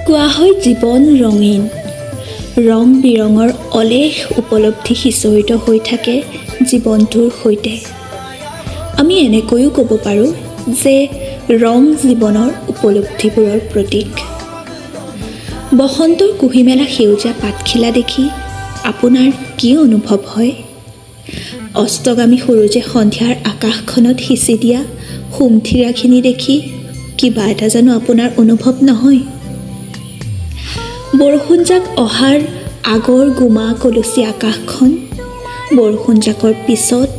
কোৱা হয়, জীৱন ৰঙীন। ৰং বিৰঙৰ অলেখ উপলব্ধি সিঁচৰিত হৈ থাকে জীৱনটোৰ সৈতে। আমি এনেকৈও ক'ব পাৰোঁ যে ৰং জীৱনৰ উপলব্ধিবোৰৰ প্ৰতীক। বসন্তৰ কুঁহি মেলা সেউজীয়া পাতখিলা দেখি আপোনাৰ কি অনুভৱ হয়? অস্তগামী সূৰুযে সন্ধিয়াৰ আকাশখনত সিঁচি দিয়া সুমথিৰাখিনি দেখি কিবা এটা জানো আপোনাৰ অনুভৱ নহয়? বৰষুণজাক অহাৰ আগৰ গোমা কলচী আকাশখন, বৰষুণজাকৰ পিছত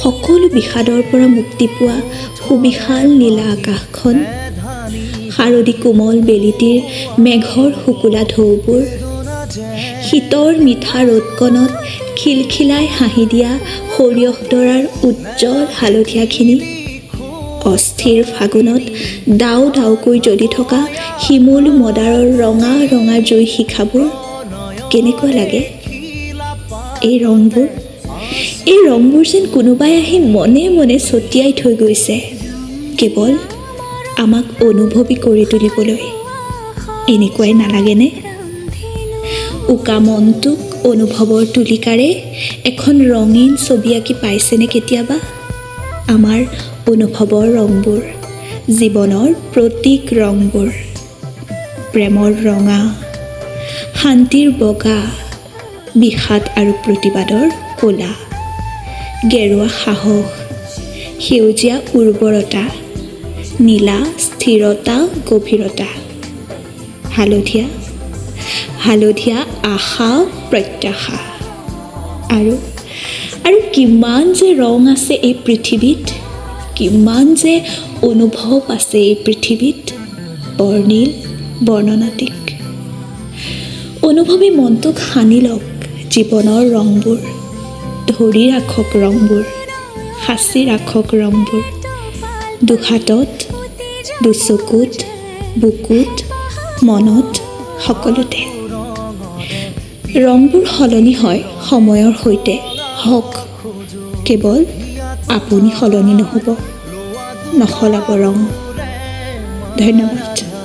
সকলো বিষাদৰ পৰা মুক্তি পোৱা সুবিশাল নীলা আকাশখন, শাৰদী কোমল বেলিটিৰ মেঘৰ শুকুলা ঢৌবোৰ, শীতৰ মিঠা ৰ'দকণত খিলখিলাই হাঁহি দিয়া সৰিয়হ ডৰাৰ উজ্জ্বল হালধীয়াখিনি, অস্থিৰ ফাগুনত দাও দাওকৈ জ্বলি থকা শিমলু মদাৰৰ ৰঙা ৰঙা জুই শিখাবোৰ কেনেকুৱা লাগে? এই ৰংবোৰ, এই ৰংবোৰ যেন কোনোবাই আহি মনে মনে ছটিয়াই থৈ গৈছে, কেৱল আমাক অনুভৱী কৰি তুলিবলৈ। এনেকুৱাই নালাগেনে? উকা মনটোক অনুভৱৰ তুলিকাৰে এখন ৰঙীন ছবি আঁকি পাইছেনে কেতিয়াবা? আমাৰ অনুভৱৰ ৰংবোৰ, জীৱনৰ প্ৰতীক ৰংবোৰ, প্ৰেমৰ ৰঙা, শান্তিৰ বগা, বিষাদ আৰু প্ৰতিবাদৰ ক'লা, গেৰুৱা সাহস, সেউজীয়া উৰ্বৰতা, নীলা স্থিৰতা, গভীৰতা, হালধীয়া, হালধীয়া আশা, প্ৰত্যাশা। আৰু আৰু কিমান যে ৰং আছে এই পৃথিৱীত, কিমান যে অনুভৱ আছে এই পৃথিৱীত, বৰ্ণিল, বৰ্ণনাতীত। অনুভৱী মনটোক সানি লওক জীৱনৰ ৰংবোৰ, ধৰি ৰাখক ৰংবোৰ, সাঁচি ৰাখক ৰংবোৰ দুহাতত, দুচকুত, বুকুত, মনত, সকলোতে। ৰংবোৰ সলনি হয় সময়ৰ সৈতে, হওক, কেৱল আপুনি সলনি নহ'ব। নসলাব ৰং। ধন্যবাদ।